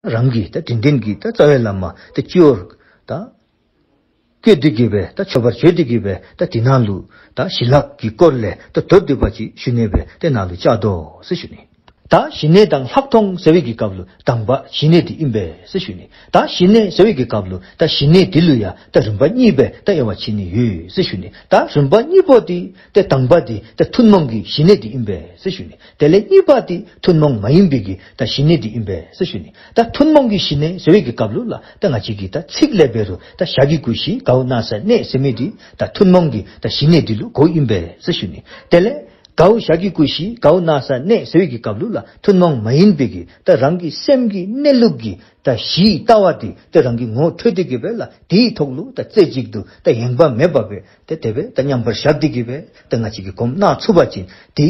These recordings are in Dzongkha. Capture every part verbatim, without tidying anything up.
རང་གི་ད་དྲིན་ལྡན་གྱི་ད་རྩ་བའི་བླ་མ་ད་སྤྱི་བོར་ད་བཀོད་དེ་གི་སྦེ་ད་མཆོད་པར་བརྗོད་དེ་གི་སྦེ་ད་དེ་ནང་ལུ་ད་ཞི་ལྷག་གི་སྐོར་ལས་ད་མདོར་བསྡུས་པ་ཅིག་ཞུ་ནི་སྦེ་ད་ནཱ་ལུ་བཅར་དོ་ཟེར་ཞུ་ནི། ད་ཞི་གནས་དང་ལྷག་མཐོང་ཟེར་བའི་གི་སྐབས་ལུ་དང་པ་ཞི་གནས་འདི་ཨིན་པས་ཟེར་ཞུ་ནི། ད་ཞི་གནས་ཟེར་བའི་གི་སྐབས་ལུ་ད་ཞི་གནས་འདི་ལུ་ཡང་ད་རིམ་པ་གཉིས་སྦེ་ད་དབྱེ་བ་ཕྱེ་ནི་ཡོད་ཟེར་ཞུ་ནི། ད་རིམ་པ་གཉིས་པོ་འདི་ད་དང་པ་འདི་ད་ཐུན་མོང་གི་ཞི་གནས་འདི་ཨིན་པས་ཟེར་ཞུ་ནི། དེ་ལས་གཉིས་པ་འདི་ཐུན་མོང་མ་ཡིན་པའི་གི་ད་ཞི་གནས་འདི་ཨིན་པས་ཟེར་ཞུ་ནི། ད་ཐུན་མོང་གི་ཞི་གནས་ཟེར་བའི་གི་སྐབས་ལུ་ལ་ད་ང་བཅས་ཀྱི་ད་ཚིག་ལས་འབད་རུང་ད་ཞྭ་གི་ཀུ་ཤི་གའུ་ན་ས་གནས་ཟེར་མི་འདི་ད་ཐུན་མོང་གི་ད་ཞི་གནས་འདི་ལུ་གོཝ་ཨིན་པས་ཟེར་ཞུ་ནི། དེ་ལས་གའུ་ཞྭ་གི་ཀུ་ཤི་གའུ་ན་ས་གནས་ཟེར་བའི་གི་སྐབས་ལུ་ལ་ཐུན་མོང་མ་ཡིན་པའི་གི་ད་རང་གི་སེམས་ཀྱི་གནས་ལུགས་ཀྱི་ད་གཞི་ལྟ་བ་འདི་ད་རང་གི་ངོ་འཕྲོད་དེ་གི་སྦེ་ལ་དེའི་ཐོག་ལུ་ད་རྩེ་གཅིག་ཏུ་ད་ཡེངས་པ་མེད་པ་སྦེ་ད་དེ་སྦེ་ད་མཉམ་པར་བཞག་སྟེ་གི་སྦེ་ད་ང་བཅས་ཀྱིས་སྒོམ་གནང་ཚུགས་པ་ཅིན་དེ་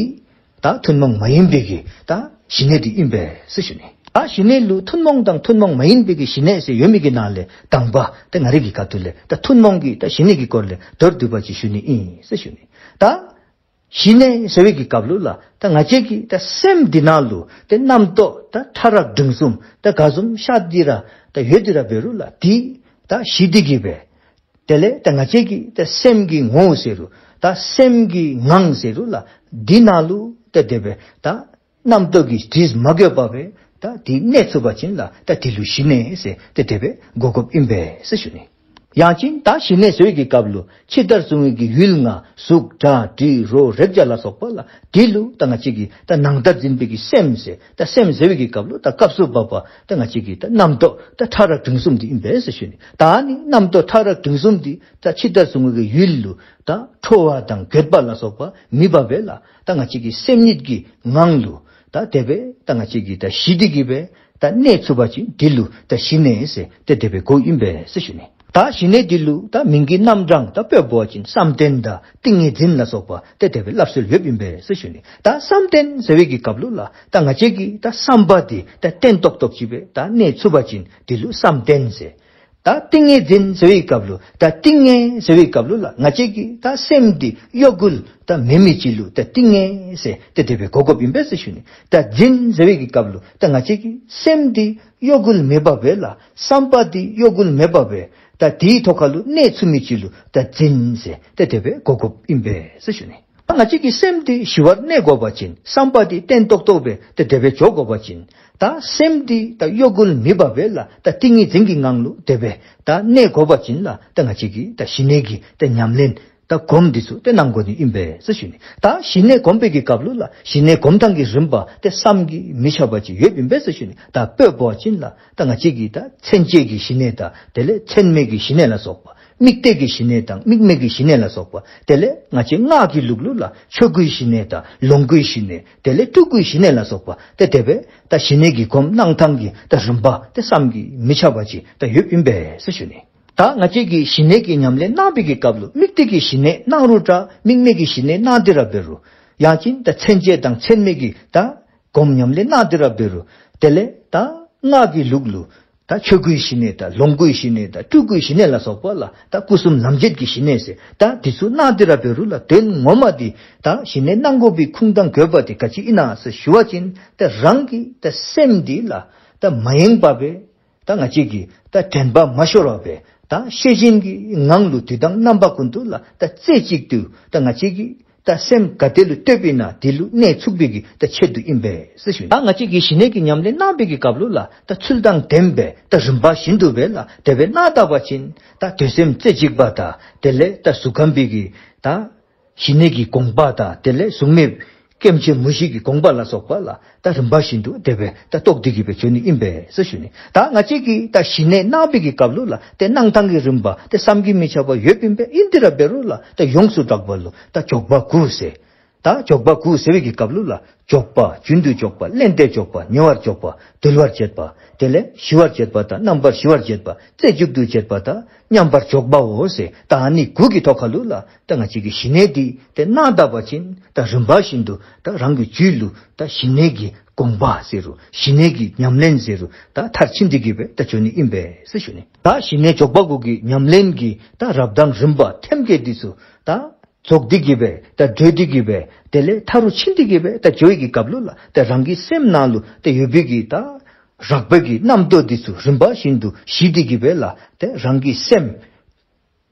ད་ཐུན་མོང་མ་ཡིན་པའི་གི་ད་ཞི་གནས་འདི་ཨིན་པས་ཟེར་ཞུ་ནི། ད་ཞི་གནས་ལུ་ཐུན་མོང་དང་ཐུན་མོང་མ་ཡིན་པའི་གི་ཞི་གནས་ཟེར་ཡོད་མི་གི་ནང་ལས་དང་པ་ད་ང་རའི་གི་ཁ་ཐུག་ལས་ད་ཐུན་མོང་གི་ད་ཞི་གནས་ཀྱི་སྐོར་ལས་མདོར་བསྡུས་པ་ཅིག་ཞུ་ནི་ཨིན་ཟེར་ཞུ་ནི། ད་ཞི་གནས་ཟེར་བའི་གི་སྐབས་ལུ་ལ་ད་ང་བཅས་ཀྱི་ད་སེམས་འདི་ནང་ལུ་ད་རྣམ་རྟོག་ད་ཕྲ་རགས་འབྲིང་གསུམ་ད་ག་བཟུམ་ཤར་ཏེ་ར་ད་ཡོད་དེ་ར་འབད་རུང་ལ་དེ་ད་ཞི་སྟེ་གི་སྦེ་དེ་ལས་ད་ང་བཅས་ཀྱི་ད་སེམས་ཀྱི་ངོ་བོ་ཟེར་རུང་ད་སེམས་ཀྱི་ངང་ཟེར་རུང་ལ་འདི་ནང་ལུ་ད་དེ་སྦེ་ད་རྣམ་རྟོག་གི་དྲིས་མ་གོས་པ་སྦེ་ད་དེ་གནས་ཚུགས་པ་ཅིན་ལ་ད་དེ་ལུ་ཞི་གནས་ཟེར་ད་དེ་སྦེ་གོ་དགོཔ་ཨིན་པས་ཟེར་ཞུ་ནི། ཡང་ཅིན་ད་ཞི་གནས་ཟེར་བའི་གི་སྐབས་ལུ་ཕྱི་ལྟར་གཟུང་བའི་གི་ཡུལ་ལྔ་གཟུགས་སྒྲ་དྲི་རོ་རེག་བྱ་ལ་སོགས་པ་ལ་དེ་ལུ་ད་ང་བཅས་ཀྱི་ད་ནང་ལྟར་འཛིན་པའི་གི་སེམས་ཟེར། ད་སེམས་ཟེར་བའི་གི་སྐབས་ལུ་ད་སྐབས་སུ་བབ་པ་ད་ང་བཅས་ཀྱི་ད་རྣམ་རྟོག་ད་ཕྲ་རགས་འབྲིང་གསུམ་འདི་ཨིན་པས་ཟེར་ཞུ་ནི། ད་ནི་རྣམ་རྟོག་ཕྲ་རགས་འབྲིང་གསུམ་འདི་ད་ཕྱི་ལྟར་གཟུང་བའི་གི་ཡུལ་ལུ་ད་ཁྲོ་བ་དང་འགྱོད་པ་ལ་སོགས་པ་མི་འབབ་པས་ལ་ད་ང་བཅས་ཀྱི་སེམས་ཉིད་ཀྱི་ངང་ལུ་ད་དེ་སྦེ་ད་ང་བཅས་ཀྱིས་ད་ཞི་སྟེ་གི་སྦེ་ད་གནས་ཚུགས་པ་ཅིན་དེ་ལུ་ད་ཞི་གནས་ཟེར་ད་དེ་སྦེ་གོཝ་ཨིན་པས་ཟེར་ཞུ་ནི། ད་ཞི་གནས་དེ་ལུ་ད་མིང་གི་རྣམ་གྲངས་ད་དཔེ་འབད་བ་ཅིན་བསམ་གཏན་དང་ཏིང་ངེ་འཛིན་ལ་སོགས་པ་ད་དེ་སྦེ་སླབ་སྲོལ་ཡོདཔ་ཨིན་པས་ཟེར་ཞུ་ནི། ད་བསམ་གཏན་ཟེར་བའི་གི་སྐབས་ལུ་ལ་ད་ང་བཅས་ཀྱི་ད་བསམ་པ་དེ་ད་བརྟན་ཏོག་ཏོ་ཅིག་སྦེ་ད་གནས་ཚུགས་པ་ཅིན་དེ་ལུ་བསམ་གཏན་ཟེར། ད་ཏིང་ངེ་འཛིན་ཟེར་བའི་སྐབས་ལུ་ད་ཏིང་ངེ་ཟེར་བའི་སྐབས་ལུ་ལ་ང་བཅས་ཀྱི་ད་སེམས་འདི་གཡོ་འགུལ་ད་མེད་མི་ཅིག་ལུ་ད་ཏིང་ངེ་ཟེར་ད་དེ་སྦེ་གོ་དགོཔ་ཨིན་པས་ཟེར་ཞུ་ནི། ད་འཛིན་ཟེར་བའི་གི་སྐབས་ལུ་ད་ང་བཅས་ཀྱི་སེམས་འདི་གཡོ་འགུལ་མེད་པ་སྦེ་ལ་བསམ་པ་འདི་གཡོ་འགུལ་མེད་པ་སྦེ་ད་དེའི་ཐོག་ཁ་ལུ་གནས་ཚུགས་མི་ཅིག་ལུ་ད་འཛིན་ཟེར་ད་དེ་སྦེ་གོ་དགོཔ་ཨིན་པས་ཟེར་ཞུ་ནི། ང་བཅས་ཀྱི་སེམས་འདི་ཞི་བར་གནས་དགོ་པ་ཅིན་བསམ་པ་འདི་བརྟན་ཏོག་ཏོ་སྦེ་ད་དེ་སྦེ་འགྱོ་དགོ་པ་ཅིན་ད་སེམས་འདི་ད་གཡོ་འགུལ་མེད་པ་སྦེ་ལ་ད་ཏིང་ངེ་འཛིན་གྱི་ངང་ལུ་དེ་སྦེ་ད་གནས་དགོ་པ་ཅིན་ལ་ད་ང་བཅས་ཀྱི་ད་ཞི་གནས་ཀྱི་ད་ཉམས་ལེན་ད་སྒོམ་འདི་ཚུ་ད་གནང་དགོ་ནི་ཨིན་པས་ཟེར་ཞུ་ནི། ད་ཞི་གནས་སྒོམ་པའི་གི་སྐབས་ལུ་ལ་ཞི་གནས་སྒོམ་ཐངས་ཀྱི་རིམ་པ་ད་བསམ་གྱིས་མི་ཁྱབ་པ་ཅིག་ཡོདཔ་ཨིན་པས་ཟེར་ཞུ་ནི། ད་དཔེ་འབད་བ་ཅིན་ལ་ད་ང་བཅས་ཀྱི་ད་མཚན་བཅས་ཀྱི་ཞི་གནས་དང་དེ་ལས་མཚན་མེད་ཀྱི་ཞི་གནས་ལ་སོགས་པ། དམིགས་གཏད་ཀྱི་ཞི་གནས་དང་དམིགས་མེད་ཀྱི་ཞི་གནས་ལ་སོགས་པ། དེ་ལས་ང་བཅས་སྔགས་ཀྱི་ལུགས་ལུ་ལ་ཆོས་སྐུའི་ཞི་གནས་དང་ལོངས་སྐུའི་ཞི་གནས། དེ་ལས་སྤྲུལ་སྐུའི་ཞི་གནས་ལ་སོགས་པ། ཏེ་དེ་སྦེ་ད་ཞི་གནས་ཀྱི་སྒོམ་གནང་ཐངས་ཀྱི་ད་རིམ་པ་ཏེ་བསམ་གྱིས་མི་ཁྱབ་པ་ཅིག་ད་ཡོདཔ་ཨིན་པས་ཟེར་ཞུ་ནི། ད་ང་བཅས་ཀྱིས་ཞི་གནས་ཀྱི་ཉམས་ལེན་གནང་བའི་གི་སྐབས་ལུ་དམིགས་གཏད་ཀྱི་ཞི་གནས་གནང་རུང་འདྲ་དམིགས་མེད་ཀྱི་ཞི་གནས་གནང་སྟེ་ར་འབད་རུང་ཡང་ཅིན་ད་མཚན་བཅས་དང་མཚན་མེད་ཀྱི་ད་སྒོམ་ཉམས་ལེན་གནང་སྟེ་ར་འབད་རུང་དེ་ལས་ད་སྔགས་ཀྱི་ལུགས་ལུ་ད་ཆོས་སྐུའི་ཞི་གནས་དང་ལོངས་སྐུའི་ཞི་གནས་དང་སྤྲུལ་སྐུའི་ཞི་གནས་ལ་སོགས་པ་ལ་ད་སྐུ་གསུམ་ལམ་འབྱེད་ཀྱི་ཞི་གནས་ཟེར་ད་འདི་ཚུ་གནང་སྟེ་ར་འབད་རུང་ལ་དོན་ངོ་མ་འདི་ད་ཞི་གནས་གནང་དགོ་པའི་ཁུངས་དང་དགོས་པ་འདི་ག་ཅི་ཨིན་ན་ཟེར་ཞུ་བ་ཅིན་ད་རང་གི་ད་སེམས་འདི་ལ་ད་མ་ཡེངས་པ་སྦེ་ད་ང་བཅས་ཀྱིས་ད་དྲན་པ་མ་ཤོར་བ་སྦེ་ད་ཤེས་བཞིན་གྱི་ངང་ལུ་དུས་དང་རྣམ་པ་ཀུན་ཏུ་ལ་ད་རྩེ་གཅིག་ཏུ་ད་ང་བཅས་ཀྱིས་ད་སེམས་ག་ཏེ་ལུ་གཏད་པས་ན་དེ་ལུ་གནས་ཚུགས་པའི་གི་ད་ཆེད་དུ་ཨིན་པས་ཟེར་ཞུ་ནི། ད་ང་བཅས་ཀྱིས་ཞི་གནས་ཀྱི་ཉམས་ལེན་གནང་བའི་གི་སྐབས་ལུ་ལ་ད་ཚུལ་དང་ལྡནམ་སྦེ་ད་རིམ་པ་བཞིན་དུ་སྦེ་ལ་དེ་སྦེ་གནང་ད་པ་ཅིན་ད་འདོད་སེམས་རྩེ་གཅིག་པ་དང་དེ་ལས་ད་གཟུགས་ཁམས་པའི་གི་ད་ཞི་གནས་ཀྱི་དགོངས་པ་དང་དེ་ལས་གཟུགས་མེད་སྐྱེ་མཆེད་མུ་བཞི་གི་དགོངས་པ་ལ་སོགས་པ་ལ་ད་རིམ་པ་བཞིན་དུ་དེ་སྦེ་ད་རྟོགས་ཏེ་གི་སྦེ་འགྱོ་ནི་ཨིན་པས་ཟེར་ཞུ་ནི། ད་ང་བཅས་ཀྱིས་ད་ཞི་གནས་གནང་བའི་གི་སྐབས་ལུ་ལ་ཏེ་གནང་ཐངས་ཀྱི་རིམ་པ་ཏེ་བསམ་གྱིས་མི་ཁྱབ་པ་ཡོདཔ་ཨིན་པས། ཨིན་ཏེ་ར་འབད་རུང་ལ་ད་ཡོངས་སུ་གྲགས་པ་ལུ་ད་འཇོག་པ་དགུ་ཟེར། ད་འཇོག་པ་དགུ་ཟེར་བའི་གི་སྐབས་ལུ་ལ་འཇོག་པ་རྒྱུན་དུ་འཇོག་པ་བླན་ཏེ་འཇོག་པ་ཉེ་བར་འཇོག་པ་འདུལ་བར་བྱེད་པ་དེ་ལས་ཞི་བར་བྱེད་པ་དང་རྣམ་པར་ཞི་བར་བྱེད་པ་རྩེ་གཅིག་ཏུ་བྱེད་པ་དང་མཉམ་པར་འཇོག་པའོ་ཟེར། ད་ཨ་ནི་དགུ་གི་ཐོག་ཁ་ལུ་ལ་ད་ང་བཅས་ཀྱིས་ཞི་གནས་འདི་ཏེ་གནང་ད་པ་ཅིན་ད་རིམ་པ་བཞིན་དུ་ད་རང་གི་རྒྱུད་ལུ་ད་ཞི་གནས་ཀྱི་དགོངས་པ་ཟེར་རུང་ཞི་གནས་ཀྱི་ཉམས་ལེན་ཟེར་རུང་ད་མཐར་ཕྱིན་ཏེ་གི་སྦེ་ད་འགྱོ་ནི་ཨིན་པས་ཟེར་ཞུ་ནི། ད་ཞི་གནས་འཇོག་པ་དགུ་གི་ཉམས་ལེན་གྱི་ད་རབ་དང་རིམ་པ་ཐེམ་སྐས་འདི་ཚུ་ད་རྫོགས་ཏེ་གི་སྦེ་ད་གྲོལ་ཏེ་གི་སྦེ་དེ་ལས་མཐའ་རུ་ཕྱིན་ཏེ་གི་སྦེ་ད་འགྱོ་བའི་གི་སྐབས་ལུ་ལ་ད་རང་གི་སེམས་ནང་ལུ་ད་ཡོད་པའི་གི་ད་ རགས་པའི་གི་རྣམ་རྟོག་འདི་ཚུ་རིམ་པ་བཞིན་དུ་ཞི་སྟེ་གི་སྦེ་ལགས་ཏེ་རང་གི་སེམས་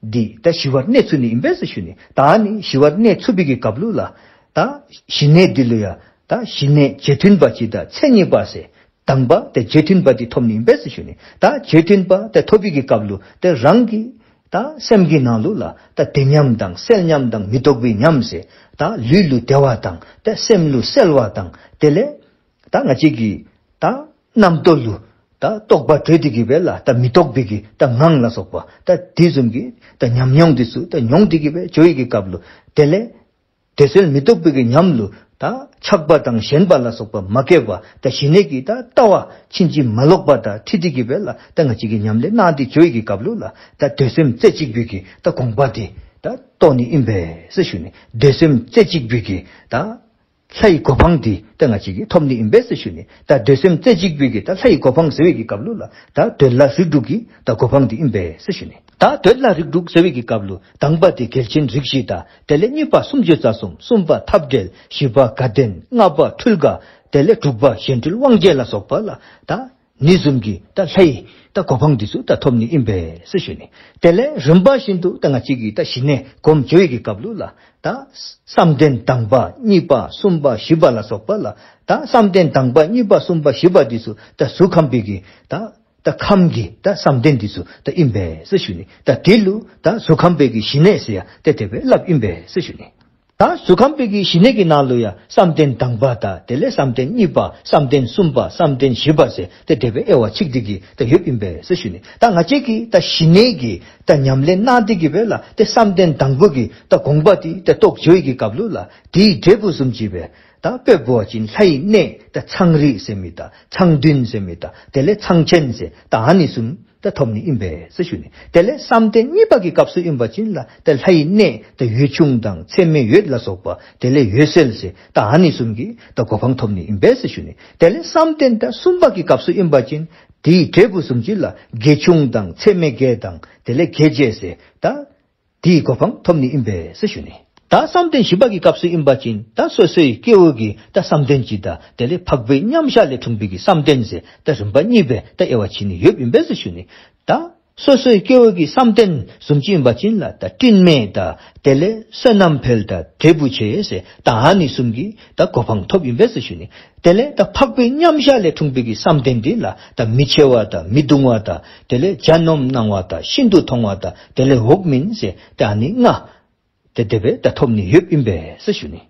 འདི་ད་ཞི་བར་གནས་ཚུགས་ནི་ཨིན་པས་ཟེར་ཞུ་ནི། ད་ཨ་ནི་ཞི་བར་གནས་ཚུགས་པའི་གི་སྐབས་ལུ་ལགས་ད་ཞི་གནས་འདི་ལུ་ཡང་ད་ཞི་གནས་རྗེས་མཐུན་པ་ཅིག་དང་མཚན་ཉིད་པ་ཟེར་དང་པ་ཏེ་རྗེས་མཐུན་པ་འདི་ཐོབ་ནི་ཨིན་པས་ཟེར་ཞུ་ནི། ད་རྗེས་མཐུན་པ་ཏེ་ཐོབ་པའི་གི་སྐབས་ལུ་ཏེ་རང་གི་ད་སེམས་ཀྱི་ནང་ལུ་ལགས་ད་བདེ་ཉམས་དང་གསལ་ཉམས་དང་མི་རྟོག་པའི་ཉམས་ཟེར་ད་ལུས་ལུ་བདེ་བ་དང་ད་སེམས་ལུ་གསལ་བ་དང་དེ་ལས་ད་ང་བཅས་ཀྱི་ད་རྣམ་རྟོག་ལུ་ད་རྟོག་པ་གྲོལ་ཏེ་གི་སྦེ་ལགས་ད་མི་རྟོག་པའི་གི་ད་ངང་ལ་སོགས་པ་ད་དེ་བཟུམ་གྱི་ད་ཉམས་མྱོང་འདི་ཚུ་ད་མྱོང་སྟེ་གི་སྦེ་འགྱོ་བའི་གི་སྐབས་ལུ་དེ་ལས་འདོད་སེམས་མི་རྟོག་པའི་གི་ཉམས་ལུ་ད་ཆགས་པ་དང་ཞེན་པ་ལ་སོགས་པ་མ་སྐྱེས་པ་ད་ཞི་གནས་ཀྱི་ད་ལྟ་བ་ཕྱིན་ཅི་མ་ལོག་པ་དང་འཁྲིལ་ཏེ་གི་སྦེ་ལགས་ད་ང་བཅས་ཀྱི་ཉམས་ལེན་གནང་སྟེ་འགྱོ་བའི་གི་སྐབས་ལུ་ལགས་ད་འདོད་སེམས་རྩེ་གཅིག་པའི་གི་ད་དགོངས་པ་འདི་ད་རྟོགས་ནི་ཨིན་པས་ཟེར་ཞུ་ནི། འདོད་སེམས་རྩེ་གཅིག་པའི་གི་ད་ལྷའི་གོ་འཕང་འདི་ད་ང་བཅས་ཀྱིས་ཐོབ་ནི་ཨིན་པས་ཟེར་ཞུ་ནི། ད་འདོད་སེམས་རྩེ་གཅིག་པའི་གི་ད་ལྷའི་གོ་འཕང་ཟེར་བའི་གི་སྐབས་ལུ་ལགས་ད་འདོད་ལྷ་རིགས་དྲུག་གི་ད་གོ་འཕང་འདི་ཨིན་པས་ཟེར་ཞུ་ནི། ད་འདོད་ལྷ་རིགས་དྲུག་ཟེར་བའི་གི་སྐབས་ལུ་དང་པ་འདི་རྒྱལ་ཆེན་རིགས་བཞི་དང་དེ་ལས་གཉིས་པ་སུམ་ཅུ་རྩ་གསུམ། གསུམ་པ་འཐབ་བྲལ། བཞི་པ་དགའ་ལྡན། ལྔ་པ་འཕྲུལ་དགའ། དེ་ལས་དྲུག་པ་གཞན་འཕྲུལ་དབང་བྱེད་ལ་སོགས་པ་ལགས་ད་ཨ་ནི་བཟུམ་གྱི་ད་ལྷའི་ད་གོ་འཕང་འདི་ཚུ་ད་ཐོབ་ནི་ཨིན་པས་ཟེར་ཞུ་ནི། དེ་ལས་རིམ་པ་བཞིན་དུ་ད་ང་བཅས་ཀྱིས་ད་ཞི་གནས་སྒོམ་འགྱོ་བའི་གི་སྐབས་ལུ་ལགས་ད་བསམ་གཏན་དང་པ་གཉིས་པ་གསུམ་པ་བཞི་པ་ལ་སོགས་པ་ལགས་ད་བསམ་གཏན་དང་པ་གཉིས་པ་གསུམ་པ་བཞི་པ་འདི་ཚུ་ད་གཟུགས་ཁམས་པའི་གི་ད་ད་ཁམས་ཀྱི་ད་བསམ་གཏན་འདི་ཚུ་ད་ཨིན་པས་ཟེར་ཞུ་ནི། ད་དེ་ལུ་ད་གཟུགས་ཁམས་པའི་གི་ཞི་གནས་ཟེར་ཡང་ཏེ་དེ་སྦེ་སླབ་ཨིན་པས་ཟེར་ཞུ་ནི། ད་གཟུགས་ཁམས་པའི་གི་ཞི་གནས་ཀྱི་ནང་ལུ་ཡང་བསམ་གཏན་དང་པ་དང་དེ་ལས་བསམ་གཏན་གཉིས་པ་བསམ་གཏན་གསུམ་པ་བསམ་གཏན་བཞི་པ་ཟེར་ཏེ་དེ་སྦེ་དབྱེ་བ་ཕྱེ་སྟེ་གི་ད་ཡོདཔ་ཨིན་པས་ཟེར་ཞུ་ནི། ད་ང་བཅས་ཀྱིས་ད་ཞི་གནས་ཀྱི་ད་ཉམས་ལེན་གནང་སྟེ་གི་སྦེ་ལགས་ཏེ་བསམ་གཏན་དང་པོ་གི་ད་དགོངས་པ་འདི་ད་རྟོགས་འགྱོ་བའི་གི་སྐབས་ལུ་ལགས་དེའི་འབྲས་བུ་བཟུམ་ཅིག་སྦེ་ད་དཔེ་འབད་བ་ཅིན་ལྷའི་གནས་ད་ཚངས་རིས་ཟེར་མི་དང་ཚངས་བདུན་ཟེར་མི་དང་དེ་ལས་ཚངས་ཆེན་ཟེར་ད་ཨ་ནི་བཟུམ་ད་ཐོབ་ནི་ཨིན་པས་ཟེར་ཞུ་ནི། དེ་ལས་བསམ་གཏན་གཉིས་པ་གི་སྐབས་སུ་ཨིན་པ་ཅིན་ལགས་ད་ལྷའི་གནས་ད་འོད་ཆུང་དང་ཚད་མེད་འོད་ལ་སོགས་པ་དེ་ལས་འོད་གསལ་ཟེར་ད་ཨ་ནི་བཟུམ་གྱི་ད་གོ་འཕང་ཐོབ་ནི་ཨིན་པས་ཟེར་ཞུ་ནི། དེ་ལས་བསམ་གཏན་ད་གསུམ་པ་གི་སྐབས་སུ་ཨིན་པ་ཅིན་དེའི་འབྲས་བུ་བཟུམ་ཅིག་ལགས་དགེ་ཆུང་དང་ཚད་མེད་དགེ་དང་དེ་ལས་དགེ་བྱེད་ཟེར་ད་དེའི་གོ་འཕང་ཐོབ་ནི་ཨིན་པས་ཟེར་ཞུ་ནི། ད་བསམ་གཏན་བཞི་པ་གི་སྐབས་སུ་ཨིན་པ་ཅིན་ད་སོ་སོའི་སྐྱེ་བོ་གི་ད་བསམ་གཏན་ཅིག་དང་དེ་ལས་འཕགས་པའི་མཉམ་བཞག་ལས་འཁྲུངས་པའི་གི་བསམ་གཏན་ཟེར་ད་རིམ་པ་གཉིས་སྦེ་ད་དབྱེ་བ་ཕྱེ་ནི་ཡོདཔ་ཨིན་པས་ཟེར་ཞུ་ནི། ད་སོ་སོའི་སྐྱེ་བོ་གི་བསམ་གཏན་བཟུམ་ཅིག་ཨིན་པ་ཅིན་ལགས་ད་སྤྲིན་མེད་དང་དེ་ལས་བསོད་ནམས་འཕེལ་དང་འབྲས་བུ་ཆེ་ཟེར་ད་ཨ་ནི་བཟུམ་གྱི་ད་གོ་འཕང་ཐོབ་ཨིན་པས་ཟེར་ཞུ་ནི། དེ་ལས་ད་འཕགས་པའི་མཉམ་བཞག་ལས་འཁྲུངས་པའི་གི་བསམ་གཏན་འདི་ལགས་ད་མི་འཆི་བ་དང་མི་གདུང་བ་དང་དེ་ལས་གྱ་ནོམ་སྣང་བ་དང་ཤིན་ཏུ་མཐོང་བ་དང་དེ་ལས་འོག་མིན་ཟེར་ད་ཨ་ནི་ལྔ་ཏེ་དེ་སྦེ་ད་ཐོབ་ནི་ཡོདཔ་ཨིན་པས་ཟེར་ཞུ་ནི།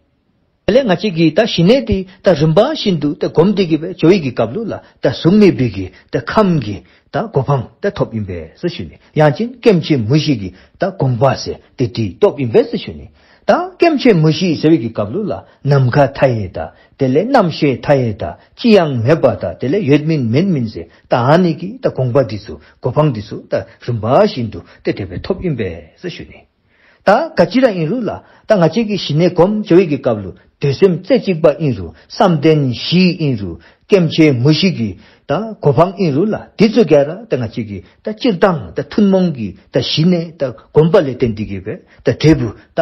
དེ་ལས་ང་བཅས་ཀྱིས་ད་ཞི་གནས་འདི་ད་རིམ་པ་བཞིན་དུ་ད་སྒོམ་སྟེ་གི་སྦེ་འགྱོ་བའི་གི་སྐབས་ལུ་ལགས་ད་གཟུགས་མེད་པའི་གི་ད་ཁམས་ཀྱི་ད་གོ་འཕང་ད་ཐོབ་ཨིན་པས་ཟེར་ཞུ་ནི། ཡང་ཅིན་སྐྱེ་མཆེད་མུ་བཞི་གི་ད་དགོངས་པ་ཟེར་ཏེ་འདི་ཐོབ་ཨིན་པས་ཟེར་ཞུ་ནི། ད་སྐྱེ་མཆེད་མུ་བཞི་ཟེར་བའི་གི་སྐབས་ལུ་ལགས་ནམ་མཁའ་མཐའ་ཡས་དང་དེ་ལས་རྣམ་ཤེས་མཐའ་ཡས་དང་ཅི་ཡང་མེད་པ་དང་དེ་ལས་ཡོད་མིན་མེད་མིན་ཟེར་ད་ཨ་ནི་གི་ད་དགོངས་པ་འདི་ཚུ་གོ་འཕང་འདི་ཚུ་ད་རིམ་པ་བཞིན་དུ་ཏེ་དེ་སྦེ་ཐོབ་ཨིན་པས་ཟེར་ཞུ་ནི། ད་ག་ཅི་ར་ཨིན་རུང་ལགས་ད་ང་བཅས་ཀྱིས་ཞི་གནས་སྒོམ་འགྱོ་བའི་གི་སྐབས་ལུ་འདོད་སེམས་རྩེ་གཅིག་པ་ཨིན་རུང་བསམ་གཏན་བཞི་ཨིན་རུང་སྐྱེ་མཆེད་མུ་བཞི་གི་ད་གོ་འཕང་ཨིན་རུང་ལགས་འདི་ཚུ་ག་ར་ད་ང་བཅས་ཀྱིས་ད་སྤྱིར་བཏང་ད་ཐུན་མོང་གི་ད་ཞི་གནས་ད་སྒོམ་པ་ལས་བརྟེན་ཏེ་གི་སྦེ་ད་འབྲས་བུ་ད་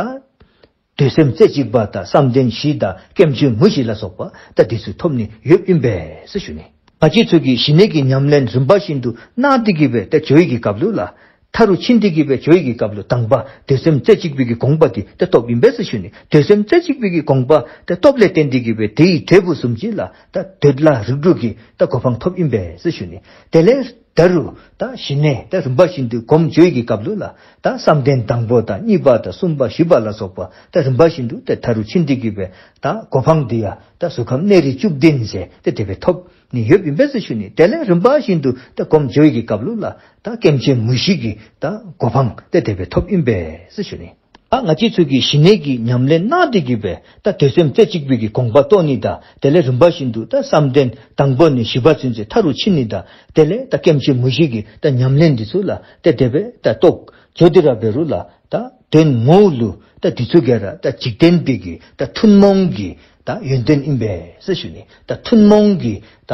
འདོད་སེམས་རྩེ་གཅིག་པ་དང་བསམ་གཏན་བཞི་དང་སྐྱེ་མཆེད་མུ་བཞི་ལ་སོགས་པ་ད་འདི་ཚུ་ཐོབ་ནི་ཡོདཔ་ཨིན་པས་ཟེར་ཞུ་ནི། ང་བཅས་ཚུ་གིས་ཞི་གནས་ཀྱི་ཉམས་ལེན་རིམ་པ་བཞིན་དུ་གནང་སྟེ་གི་སྦེ་ད་འགྱོ་བའི་གི་སྐབས་ལུ་ལགས་མཐའ་རུ་ཕྱིན་ཏེ་གི་སྦེ་འགྱོ་བའི་གི་སྐབས་ལུ་དང་པ་འདོད་སེམས་རྩེ་གཅིག་པའི་གི་དགོངས་པ་འདི་ད་ཐོབ་ཨིན་པས་ཟེར་ཞུ་ནི། འདོད་སེམས་རྩེ་གཅིག་པའི་གི་དགོངས་པ་ད་ཐོབ་ལས་བརྟེན་ཏེ་གི་སྦེ་དེའི་འབྲས་བུ་བཟུམ་ཅིག་ལགས་ད་འདོད་ལྷ་རིགས་དྲུག་གི་ད་གོ་འཕང་ཐོབ་ཨིན་པས་ཟེར་ཞུ་ནི། དེ་ལས་ད་རུང་ད་ཞི་གནས་ད་རིམ་པ་བཞིན་དུ་སྒོམ་འགྱོ་བའི་གི་སྐབས་ལུ་ལགས་ད་བསམ་གཏན་དང་པོ་དང་གཉིས་པ་དང་གསུམ་པ་བཞི་པ་ལ་སོགས་པ་ད་རིམ་པ་བཞིན་དུ་ད་མཐའ་རུ་ཕྱིན་ཏེ་གི་སྦེ་ད་གོ་འཕང་འདི་ཡང་ད་གཟུགས་ཁམས་གནས་རིས་བཅུ་བདུན་ཟེར་ཏེ་དེ་སྦེ་ཐོབ་ནི་ཡོདཔ་ཨིན་པས་ཟེར་ཞུ་ནི། དེ་ལས་རིམ་པ་བཞིན་དུ་ད་སྒོམ་འགྱོ་བའི་གི་སྐབས་ལུ་ལགས་ད་སྐྱེ་མཆེད་མུ་བཞི་གི་ད་གོ་འཕང་ད་དེ་སྦེ་ཐོབ་ཨིན་པས་ཟེར་ཞུ་ནི། ད་ང་བཅས་ཚུ་གིས་ཞི་གནས་ཀྱི་ཉམས་ལེན་གནང་སྟེ་གི་སྦེ་ད་འདོད་སེམས་རྩེ་གཅིག་པའི་གི་དགོངས་པ་རྟོགས་ནི་དང་དེ་ལས་རིམ་པ་བཞིན་དུ་ད་བསམ་གཏན་དང་པོ་ནས་བཞི་པ་ཚུན་ཚོད་མཐའ་རུ་ཕྱིན་ནི་དང་དེ་ལས་ད་སྐྱེ་མཆེད་མུ་བཞི་གི་ད་ཉམས་ལེན་འདི་ཚུ་ལགས་ད་དེ་སྦེ་ད་རྟོགས་འགྱོ་སྟེ་ར་འབད་རུང་ལགས་ད་དོན་ངོ་བོ་ལུ་ད་འདི་ཚུ་ག་ར་ད་འཇིག་རྟེན་པའི་གི་ད་ཐུན་མོང་གི་ད་ཡོན་ཏན་ཨིན་པས་ཟེར་ཞུ་ནི། ད་ཐུན་མོང་གི་ད་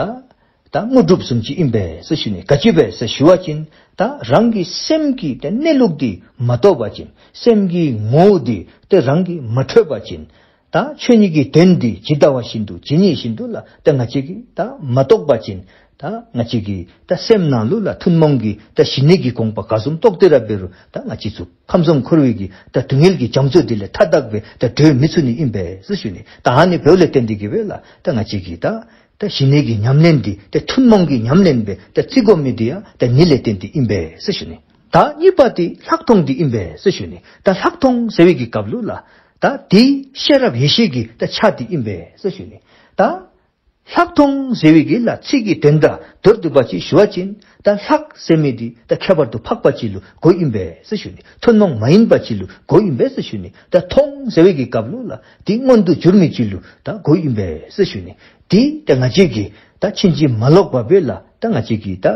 ད་དངོས་གྲུབ་བཟུམ་ཅིག་ཨིན་པས་ཟེར་ཞུ་ནི། ག་ཅི་སྦེ་ཟེར་ཞུ་བ་ཅིན་ད་རང་གི་སེམས་ཀྱི་ད་གནས་ལུགས་འདི་མ་རྟོགས་པ་ཅིན་སེམས་ཀྱི་ངོ་བོ་འདི་ད་རང་གིས་མ་འཕྲོད་པ་ཅིན་ད་ཆོས་ཉིད་ཀྱི་དོན་འདི་ཇི་ལྟ་བ་བཞིན་དུ་ཇི་སྙེད་བཞིན་དུ་ལགས་ད་ང་བཅས་ཀྱིས་ད་མ་རྟོགས་པ་ཅིན་ ད་ང་བཅས་ཀྱི་ད་སེམས་ནང་ལུ་ལ་ཐུན་མོང་གི་ད་ཞི་གནས་ཀྱི་དགོངས་པ་ག་བཟུམ་རྟོགས་ཏེ་ར་འབད་རུང་ད་ང་བཅས་ཚུ་ཁམས་གསུམ་འཁོར་བའི་གི་ད་སྡུག་བསྔལ་གྱི་རྒྱ་མཚོ་འདི་ལས་ཐར་དག་པའི་ད་གྲོལ་མི་ཚུགས་ནི་ཨིན་པས་ཟེར་ཞུ་ནི། ད་ཨ་ནི་འབདཝ་ལས་བརྟེན་ཏེ་གིས་སྦེ་ལ་ད་ང་བཅས་ཀྱི་ད་ད་ཞི་གནས་ཀྱི་ཉམས་ལེན་འདི་ད་ཐུན་མོང་གི་ཉམས་ལེན་སྦེ་ད་བརྩི་དགོ་མི་འདི་ཡང་ད་ཨ་ནི་ལས་བརྟེན་ཏེ་ཨིན་པས་ཟེར་ཞུ་ནི། ད་གཉིས་པ་འདི་ལྷག་མཐོང་འདི་ཨིན་པས་ཟེར་ཞུ་ནི། ད་ལྷག་མཐོང་ཟེར་བའི་གི་སྐབས་ལུ་ལ་ད་འདི་ཤེས་རབ་ཡེ་ཤེས་ཀྱི་ད་ཆ་འདི་ཨིན་པས་ཟེར་ཞུ་ནི། ད་ལྷག་མཐོང་ཟེར་བའི་གི་ལ་ཚིག་གི་དོན་དག་མདོར་བསྡུས་པ་ཅིག་ཞུ་བ་ཅིན་ད་ལྷག་ཟེར་མི་འདི་ད་ཁྱད་པར་དུ་འཕགས་པ་ཅིག་ལུ་གོཝ་ཨིན་པས་ཟེར་ཞུ་ནི། ཐུན་མོང་མ་ཡིན་པ་ཅིག་ལུ་གོཝ་ཨིན་པས་ཟེར་ཞུ་ནི། ད་མཐོང་ཟེར་བའི་གི་སྐབས་ལུ་ལ་འདི་མངོན་དུ་གྱུར་མི་ཅིག་ལུ་ད་གོཝ་ཨིན་པས་ཟེར་ཞུ་ནི། འདི་ད་ང་བཅས་ཀྱིས་ད་ཕྱིན་ཅི་མ་ལོག་པ་སྦེ་ལ་ད་ང་བཅས་ཀྱིས་ད་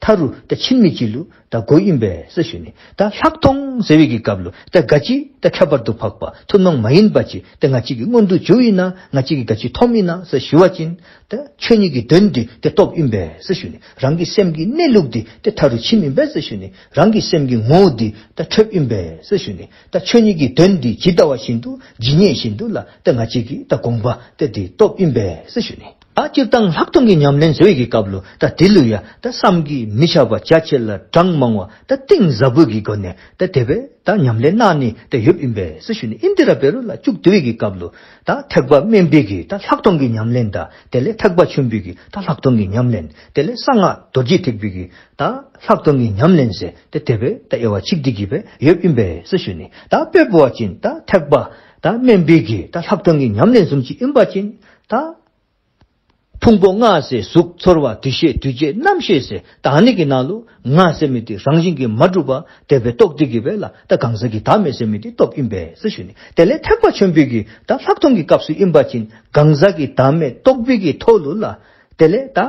མཐའ་རུ་ད་ཕྱིན་མི་ཅིག་ལུ་ད་གོཝ་ཨིན་པས་ཟེར་ཞུ་ནི། ད་ལྷག་མཐོང་ཟེར་བའི་གི་སྐབས་ལུ་ད་ག་ཅི་ད་ཁྱད་པར་དུ་འཕགས་པ་ཐུན་མོང་མ་ཡིན་པ་ཅིག་ད་ང་བཅས་ཀྱིས་མངོན་དུ་གྱུརཝ་ཨིན་ན་ང་བཅས་ཀྱིས་ག་ཅི་མཐོངམ་ཨིན་ན་ཟེར་ཞུ་བ་ཅིན་ད་ཆོས་ཉིད་ཀྱི་དོན་འདི་ད་རྟོགསཔ་ཨིན་པས་ཟེར་ཞུ་ནི། རང་གི་སེམས་ཀྱི་གནས་ལུགས་འདི་ད་མཐའ་རུ་ཕྱིནམ་ཨིན་པས་ཟེར་ཞུ་ནི། རང་གི་སེམས་ཀྱི་ངོ་བོ་འདི་ད་འཕྲོདཔ་ཨིན་པས་ཟེར་ཞུ་ནི། ད་ཆོས་ཉིད་ཀྱི་དོན་འདི་ཇི་ལྟ་བ་བཞིན་དུ་ཇི་སྙེད་བཞིན་དུ་ལ་ད་ང་བཅས་ཀྱིས་ད་དགོངས་པ་ད་འདི་རྟོགསཔ་ཨིན་པས་ཟེར་ཞུ་ནི། ད་སྤྱིར་བཏང་ལྷག་མཐོང་གི་ཉམས་ལེན་ཟེར་བའི་གི་སྐབས་ལུ་ད་འདི་ལུ་ཡང་ད་བསམ་གྱིས་མི་ཁྱབ་པ་རྒྱ་ཆེ་ལ་གྲངས་མང་བ་ད་གཏིང་ཟབ་པོ་གི་སྒོ་ནས་ད་དེ་སྦེ་ད་ཉམས་ལེན་གནང་ནི་ད་ཡོདཔ་ཨིན་པས་ཟེར་ཞུ་ནི། ཨིན་ཏེ་ར་འབད་རུང་ལ་མཇུག་བསྡུ་བའི་གི་སྐབས་ལུ་ད་ཐེག་པ་དམན་པའི་གི་ད་ལྷག་མཐོང་གི་ཉམས་ལེན་དང་དེ་ལས་ཐེག་པ་ཆེན་པོའི་གི་ད་ལྷག་མཐོང་གི་ཉམས་ལེན་དེ་ལས་གསང་སྔགས་རྡོ་རྗེ་ཐེག་པའི་གི་ད་ལྷག་མཐོང་གི་ཉམས་ལེན་ཟེར་ད་དེ་སྦེ་ད་དབྱེ་བ་ཕྱེ་སྟེ་གིས་སྦེ་ཡོདཔ་ཨིན་པས་ཟེར་ཞུ་ནི། ད་དཔེ་འབད་བ་ཅིན་ད་ཐེག་པ་ད་དམན་པའི་གི་ད་ལྷག་མཐོང་གི་ཉམས་ལེན་བཟུམ་ཅིག་ཨིན་པ་ཅིན་ད་ཕུང་པོ་ལྔ་ཟེར་གཟུགས་ཚོར་བ་འདུ་ཤེས་འདུ་བྱེད་རྣམ་ཤེས་ཟེར་ད་ཨ་ནི་གི་ནང་ལུ་ང་ཟེར་མི་འདི་རང་བཞིན་གྱིས་མ་གྲུབ་པ་དེ་སྦེ་རྟོགས་ཏེ་གིས་སྦེ་ལ་ད་གང་ཟག་གི་བདག་མེད་ཟེར་མི་འདི་རྟོགསཔ་ཨིན་པས་ཟེར་ཞུ་ནི། དེ་ལས་ཐེག་པ་ཆེན་པོའི་གི་ད་ལྷག་མཐོང་གི་སྐབས་སུ་ཨིན་པ་ཅིན་གང་ཟག་གི་བདག་མེད་རྟོགས་པའི་གི་ཐོག་ལུ་ལ་དེ་ལས་ད་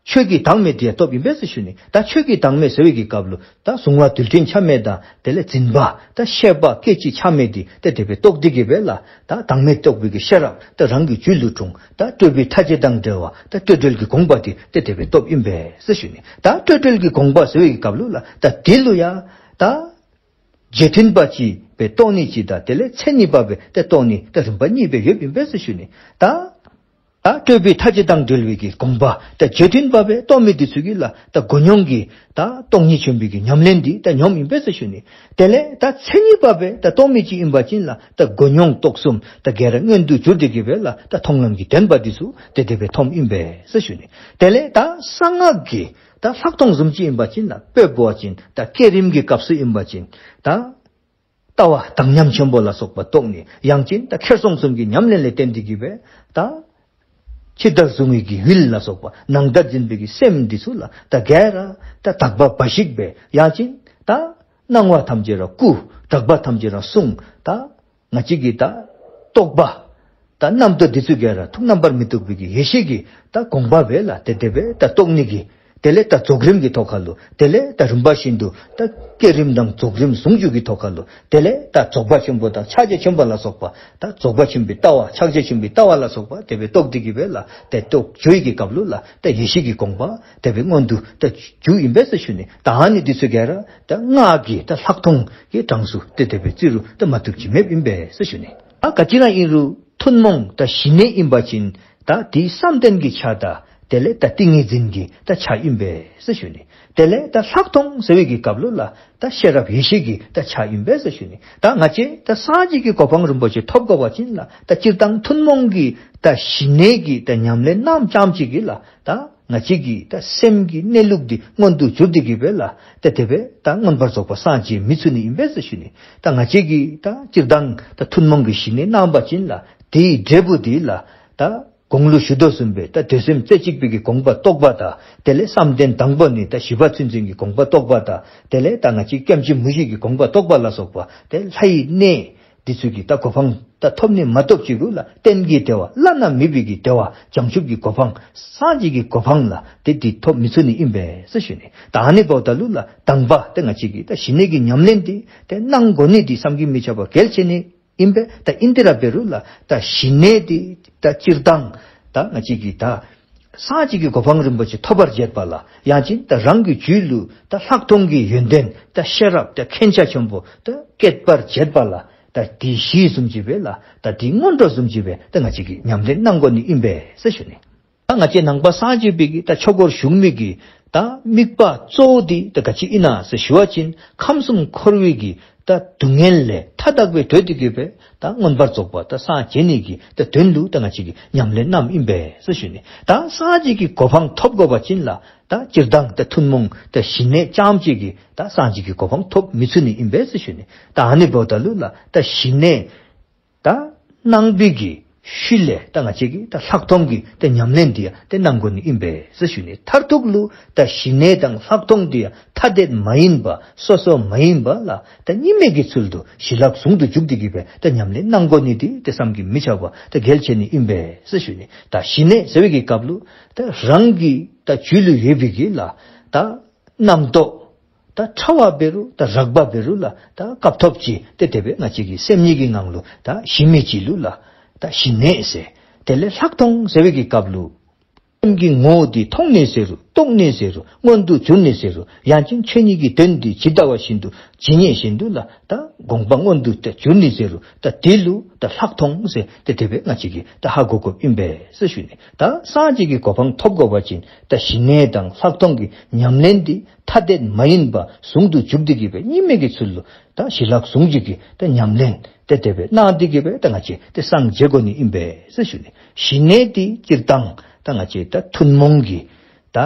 ཆོས་ཀྱི་བདག་མེད་དེ་ཡང་རྟོགསཔ་ཨིན་པས་ཟེར་ཞུ་ནི། ད་ཆོས་ཀྱི་བདག་མེད་ཟེར་བའི་གི་སྐབས་ལུ་ད་གཟུང་བ་རྡུལ་ཕྲན་ཆ་མེད་དང་དེ་ལས་འཛིན་པ་ད་ཤེས་པ་སྐད་ཅིག་ཆ་མེད་འདི་ད་དེ་སྦེ་རྟོགས་ཏེ་གིས་སྦེ་ལ་ད་བདག་མེད་རྟོགས་པའི་གི་ཤེས་རབ་ད་རང་གི་རྒྱུད་ལུ་འཁྲུངས། ད་སྤྲོས་པའི་མཐའ་བརྒྱད་དང་བྲལ་བ་ད་སྤྲོས་བྲལ་གྱི་དགོངས་པ་འདི་ད་དེ་སྦེ་རྟོགསཔ་ཨིན་པས་ཟེར་ཞུ་ནི། ད་སྤྲོས་བྲལ་གྱི་དགོངས་པ་ཟེར་བའི་གི་སྐབས་ལུ་ལ་ད་འདི་ལུ་ཡང་ད་རྗེས་མཐུན་པ་ཅིག་སྦེ་རྟོགས་ནི་ཅིག་དང་དེ་ལས་མཚན་ཉིད་པ་སྦེ་ད་རྟོགས་ནི་ད་རིམ་པ་གཉིས་སྦེ་ཡོདཔ་ཨིན་པས་ཟེར་ཞུ་ནི། ད་ད་སྤྲོས་པའི་མཐའ་བརྒྱད་དང་བྲལ་བའི་གི་དགོངས་པ་ད་རྗེས་མཐུན་པ་སྦེ་རྟོགས་མི་འདི་ཚུ་གིས་ལ་ད་སྒོ་མྱོང་གི་ད་སྟོང་ཉིད་ཆེན་པོའི་གི་ཉམས་ལེན་འདི་ད་མྱོངམ་ཨིན་པས་ཟེར་ཞུ་ནི། དེ་ལས་ད་མཚན་ཉིད་པ་སྦེ་ད་རྟོགས་མི་ཅིག་ཨིན་པ་ཅིན་ལ་ད་སྒོ་མྱོང་རྟོགས་གསུམ་ད་ག་ར་མངོན་དུ་གྱུར་ཏེ་གིས་སྦེ་ལ་ད་མཐོང་ལམ་གྱི་བདེན་པ་འདི་ཚུ་ད་དེ་སྦེ་མཐོངམ་ཨིན་པས་ཟེར་ཞུ་ནི། དེ་ལས་ད་གསང་སྔགས་ཀྱི་ད་ལྷག་མཐོང་བཟུམ་ཅིག་ཨིན་པ་ཅིན་ལ་དཔེ་འབད་བ་ཅིན་ད་བསྐྱེད་རིམ་གྱི་སྐབས་སུ་ཨིན་པ་ཅིན་ད་ལྟ་བ་དག་མཉམ་ཆེན་པོ་ལ་སོགས་པ་རྟོགས་ནི། ཡང་ཅིན་ད་ཁྱེར་སོ་གསུམ་གྱི་ཉམས་ལེན་ལས་བརྟེན་ཏེ་གིས་སྦེ་ད་ཕྱི་ལྟར་གཟུང་བའི་གི་ཡུལ་ལ་སོགས་པ་ནང་ལྟར་འཛིན་པའི་གི་སེམས་འདི་ཚུ་ལ་ད་ག་ར་ད་དག་པ་འབའ་ཞིག་སྦེ་ཡང་ཅིན་ད་སྣང་བ་ཐམས་ཅད་ར་སྐུ་གྲགས་པ་ཐམས་ཅད་ར་གསུང་ད་ང་བཅས་ཀྱི་ད་རྟོག་པ་ད་རྣམ་རྟོག་འདི་ཚུ་ག་ར་ཐུགས་རྣམ་པར་མི་རྟོག་པའི་གི་ཡེ་ཤེས་ཀྱི་ད་དགོངས་པ་སྦེ་ལ་ད་དེ་སྦེ་ད་རྟོགས་ནི་གི་དེ་ལས་ད་རྫོགས་རིམ་གྱི་ཐོག་ཁ་ལུ་དེ་ལས་ད་རིམ་པ་བཞིན་དུ་ད་བསྐྱེད་རིམ་དང་རྫོགས་རིམ་ཟུང་འཇུག་གི་ཐོག་ཁ་ལུ་དེ་ལས་ད་རྫོགས་པ་ཆེན་པོ་དང་ཕྱག་རྒྱ་ཆེན་པོ་ལ་སོགས་པ་ད་རྫོགས་པ་ཆེན་པོའི་ལྟ་བ་ཕྱག་རྒྱ་ཆེན་པོའི་ལྟ་བ་ལ་སོགས་པ་དེ་སྦེ་རྟོགས་ཏེ་གིས་སྦེ་ལ་ད་རྟོགས་བྱེད་ཀྱི་སྐབས་ལུ་ལ་ད་ཡེ་ཤེས་ཀྱི་དགོངས་པ་དེ་སྦེ་མངོན་དུ་ད་གྱུརཝ་ཨིན་པས་ཟེར་ཞུ་ནི། ད་ཨ་ནི་འདི་ཚུ་ག་ར་ད་སྔགས་ཀྱི་ད་ལྷག་མཐོང་གི་གྲངས་སུ་ད་དེ་སྦེ་བརྩི་རུང་ད་མ་བཏུབ་ཅིག་མེདཔ་ཨིན་པས་ཟེར་ཞུ་ནི། ད་ག་ཅི་ར་ཨིན་རུང་ཐུན་མོང་ད་ཞི་གནས་ཨིན་པ་ཅིན་ད་འདི་བསམ་གཏན་གྱི་ཆ་དང་དེ་ལས་ད་ཏིང་ངེ་འཛིན་གྱི་ད་ཆ་ཨིན་པས་ཟེར་ཞུ་ནི། དེ་ལས་ད་ལྷག་མཐོང་ཟེར་བའི་གི་སྐབས་ལུ་ལ་ད་ཤེས་རབ་ཡེ་ཤེས་ཀྱི་ད་ཆ་ཨིན་པས་ཟེར་ཞུ་ནི། ད་ང་བཅས་ད་སངས་རྒྱས་ཀྱི་གོ་འཕང་རིན་པོ་ཆེ་ཐོབ་དགོ་པ་ཅིན་ལ་ད་སྤྱིར་བཏང་ཐུན་མོང་གི་ད་ཞི་གནས་ཀྱི་ད་ཉམས་ལེན་རྣམ་ཙམ་ཅིག་གིས་ལ་ད་ང་བཅས་ཀྱི་ད་སེམས་ཀྱི་གནས་ལུགས་འདི་མངོན་དུ་གྱུར་ཏེ་གིས་སྦེ་ལ་ད་དེ་སྦེ་ད་མངོན་པར་རྫོགས་པ་སངས་རྒྱས་མི་ཚུགས་ནི་ཨིན་པས་ཟེར་ཞུ་ནི། ད་ང་བཅས་ཀྱིས་ད་སྤྱིར་བཏང་ད་ཐུན་མོང་གི་ཞི་གནས་གནང་བ་ཅིན་ལ་དེའི་འབྲས་བུ་འདི་ལ་ད་གོང་ལུ་ཞུ་དོ་བཟུམ་སྦེ་ད་འདོད་སེམས་རྩེ་གཅིག་པའི་གི་དགོངས་པ་རྟོགས་པ་དང་དེ་ལས་བསམ་གཏན་དང་པོ་ནི་ད་བཞི་པ་ཚུན་ཚོད་ཀྱི་དགོངས་པ་རྟོགས་པ་དང་དེ་ལས་ད་ང་བཅས་སྐྱེ་འཆི་མུ་བཞི་གི་དགོངས་པ་རྟོགས་པ་ལ་སོགས་པ་དེ་ལྷའི་གནས་འདི་ཚུ་གི་ད་གོ་འཕང་ད་ཐོབ་ནི་མ་གཏོགས་ཅིག་གུ་ལ་གཏན་གྱི་བདེ་བ་བླ་ན་མེད་པའི་གི་བདེ་བ་བྱང་ཆུབ་ཀྱི་གོ་འཕང་སངས་རྒྱས་ཀྱི་གོ་འཕང་ལ་དེ་འདི་ཐོབ་མི་ཚུགས་ནི་ཨིན་པས་ཟེར་ཞུ་ནི། ད་ཨ་ནི་འབདཝ་ད་ལུ་ལ་དང་པ་ད་ང་བཅས་ཀྱིས་ད་ཞི་གནས་ཀྱི་ཉམས་ལེན་འདི་ད་གནང་དགོ་ནི་འདི་བསམ་གྱིས་མི་ཁྱབ་པ་གལ་ཆེ་ནི་ཨིན་པས། ད་ཨིན་ཏེ་ར་འབད་རུང་ལ་ད་ཞི་གནས་འདི་ད་སྤྱིར་བཏང་ད་ང་བཅས་ཀྱིས་ད་སངས་རྒྱས་ཀྱི་གོ་འཕང་རིན་པོ་ཆེ་ཐོབ་པར་བྱེད་པ་ལ་ཡང་ཅིན་ད་རང་གི་རྒྱུད་ལུ་ད་ལྷག་མཐོང་གི་ཡོན་ཏན་ད་ཤེས་རབ་ད་མཁྱེན་རྒྱ་ཆེན་པོ་ད་བསྐྱེད་པར་བྱེད་པ་ལ་ད་འདི་གཞི་བཟུམ་ཅིག་སྦེ་ལ་ད་འདི་སྔོན་འགྲོ་བཟུམ་ཅིག་སྦེ་ད་ང་བཅས་ཀྱིས་ཉམས་ལེན་གནང་དགོ་ནི་ཨིན་པས་ཟེར་ཞུ་ནི། ད་ ང་བཅས་ནང་པ་སངས་རྒྱས་པའི་གི་ད་ཆོས་སྒོར་ཞུགས་མི་གི་ད་དམིགས་པ་གཙོ་བོ་འདི་ད་ག་ཅི་ཨིན་ན་ཟེར་ཞུ་བ་ཅིན་ཁམས་གསུམ་འཁོར་བའི་གི་ད་སྡུག་བསྔལ་ལས་ཐར་དགོཔ་སྦེ་འདོད་དེ་གི་སྦེ་ད་མངོན་པར་རྫོགས་པ་ད་སངས་རྒྱས་ནི་གི་ད་དོན་ལུ་ད་ང་བཅས་ཀྱིས་ཉམས་ལེན་གནངམ་ཨིན་པས་ཟེར་ཞུ་ནི། ད་སངས་རྒྱས་ཀྱི་གོ་འཕང་ཐོབ་དགོ་པ་ཅིན་ལགས་ད་སྤྱིར་བཏང་ད་ཐུན་མོང་ད་ཞི་གནས་རྐྱངམ་གཅིག་གིས་ད་སངས་རྒྱས་ཀྱི་གོ་འཕང་ཐོབ་མི་ཚུགས་ནི་ཨིན་པས་ཟེར་ཞུ་ནི། ད་ཨ་ནི་འབདཝ་ད་ལུ་ལགས་ད་ཞི་གནས་ད་གནང་པའི་གི་ཤུལ་ལས་ད་ང་བཅས་ཀྱིས་ད་ལྷག་མཐོང་གི་ད་ཉམས་ལེན་འདི་ཡང་ད་གནང་དགོ་ནི་ཨིན་པས་ཟེར་ཞུ་ནི། མཐར་ཐུག་ལུ་ད་ཞི་གནས་དང་ལྷག་མཐོང་འདི་ཡང་ཐ་དད་མ་ཡིན་པ་སོ་སོ་མ་ཡིན་པ་ལགས་ད་གཉིས་མེད་ཀྱི་ཚུལ་དུ་ཞི་ལྷག་ཟུང་དུ་འཇུག་སྟེ་གི་སྦེ་ད་ཉམས་ལེན་གནང་དགོ་ནི་འདི་ད་བསམ་གྱིས་མི་ཁྱབ་པ་ད་གལ་ཆེ་ནི་ཨིན་པས་ཟེར་ཞུ་ནི། ད་ཞི་གནས་ཟེར་བའི་གི་སྐབས་ལུ་ད་རང་གི་ད་རྒྱུད་ལུ་ཡོད་པའི་གི་ལགས་ད་རྣམ་རྟོག་ད་ཕྲ་བ་འབད་རུང་ད་རགས་པ་འབད་རུང་ལགས་ད་སྐབས་ཐོབ་ཅིག་ཏེ་དེ་སྦེ་ང་བཅས་ཀྱི་སེམས་ཉིད་ཀྱི་ངང་ལུ་ད་ཞི་མི་ཅིག་ལུ་ལགས་ད་ཞི་གནས་ཟེར། དེ་ལས་ལྷག་མཐོང་ཟེར་བའི་གི་སྐབས་ལུ་སེམས་ཀྱི་ངོ་བོ་འདི་མཐོང་ནི་ཟེར་རུང་རྟོགས་ནི་ཟེར་རུང་མངོན་དུ་གྱུར་ནི་ཟེར་རུང་ཡང་ཅིན་ཆོས་ཉིད་ཀྱི་དོན་འདི་ཇི་ལྟ་བ་བཞིན་དུ་ཇི་སྙེད་བཞིན་དུ་ལགས་ད་དགོངས་པ་མངོན་དུ་ད་གྱུར་ནི་ཟེར་རུང་ད་དེ་ལུ་ད་ལྷག་མཐོང་ཟེར་ཏེ་དེ་སྦེ་ང་བཅས་ཀྱིས་ད་ཧ་གོ་དགོཔ་ཨིན་པས་ཟེར་ཞུ་ནི། ད་སངས་རྒྱས་ཀྱི་གོ་འཕང་ཐོབ་དགོ་པ་ཅིན་ད་ཞི་གནས་དང་ལྷག་མཐོང་གི་ཉམས་ལེན་འདི་ཐ་དད་མ་ཡིན་པ་ཟུང་དུ་འཇུག་སྟེ་གི་སྦེ་གཉིས་མེད་ཀྱི་ཚུལ་ལུ་ད་ཞི་ལྷག་ཟུང་འཇུག་གི་ད་ཉམས་ལེན་ཏེ་དེ་སྦེ་གནང་སྟེ་གི་སྦེ་ད་ང་བཅས་ཏེ་སངས་རྒྱས་དགོ་ནི་ཨིན་པས་ཟེར་ཞུ་ནི། ཞི་གནས་འདི་སྤྱིར་བཏང་ད་ང་བཅས་ད་ཐུན་མོང་གི་ད་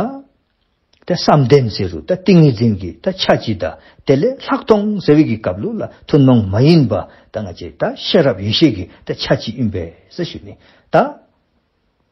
ད་བསམ་གཏན་ཟེར་རུང་ད་ཏིང་ངེ་འཛིན་གྱི་ད་ཆ་ཅིག་དང་དེ་ལས་ལྷག་མཐོང་ཟེར་བའི་གི་སྐབས་ལུ་ལགས་ཐུན་མོང་མ་ཡིན་པ་ད་ང་བཅས་ད་ཤེས་རབ་ཡེ་ཤེས་ཀྱི་ད་ཆ་ཅིག་ཨིན་པས་ཟེར་ཞུ་ནི། ད་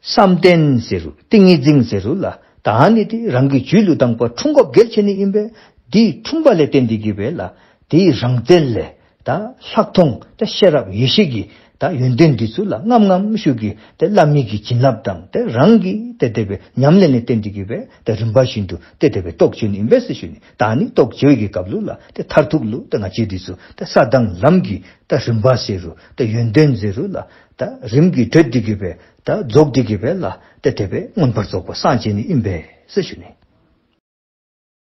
བསམ་གཏན་ཟེར་རུང་ཏིང་ངེ་འཛིན་ཟེར་རུང་ལགས་ད་ཨ་ནི་འདི་རང་གི་རྒྱུད་ལུ་དང་པ་འཁྲུངས་དགོཔ་གལ་ཆེ་ནི་ཨིན་པས། འདི་འཁྲུངས་པ་ལས་བརྟེན་ཏེ་གི་སྦེ་ལགས་དེའི་རང་རྩལ་ལས་ད་ལྷག་མཐོང་ད་ཤེས་རབ་ཡེ་ཤེས་ཀྱི་ད་ཡོན་ཏན་འདི་ཚུ་ལགས་ངམ་ངམ་ཤུགས་ཀྱིས་ད་བླ་མའི་གི་བྱིན་རླབས་དང་ད་རང་གི་ད་དེ་སྦེ་ཉམས་ལེན་ལས་བརྟེན་ཏེ་གི་སྦེ་ད་རིམ་པ་བཞིན་དུ་ད་དེ་སྦེ་རྟོགས་བྱུང་ནི་ཨིན་པས་ཟེར་ཞུ་ནི། ད་ཨ་ནི་རྟོགས་བྱུང་བའི་གི་སྐབས་ལུ་ལགས་ད་མཐར་ཐུག་ལུ་ད་ང་བཅས་འདི་ཚུ་ད་ས་དང་ལམ་གྱི་ད་རིམ་པ་ཟེར་རུང་ད་ཡོན་ཏན་ཟེར་རུང་ལགས་ད་རིམ་གྱིས་བགྲོད་དེ་གི་སྦེ་ད་རྫོགས་ཏེ་གི་སྦེ་ལགས་ད་དེ་སྦེ་མངོན་པར་རྫོགས་པ་སངས་རྒྱས་ནི་ཨིན་པས་ཟེར་ཞུ་ནི།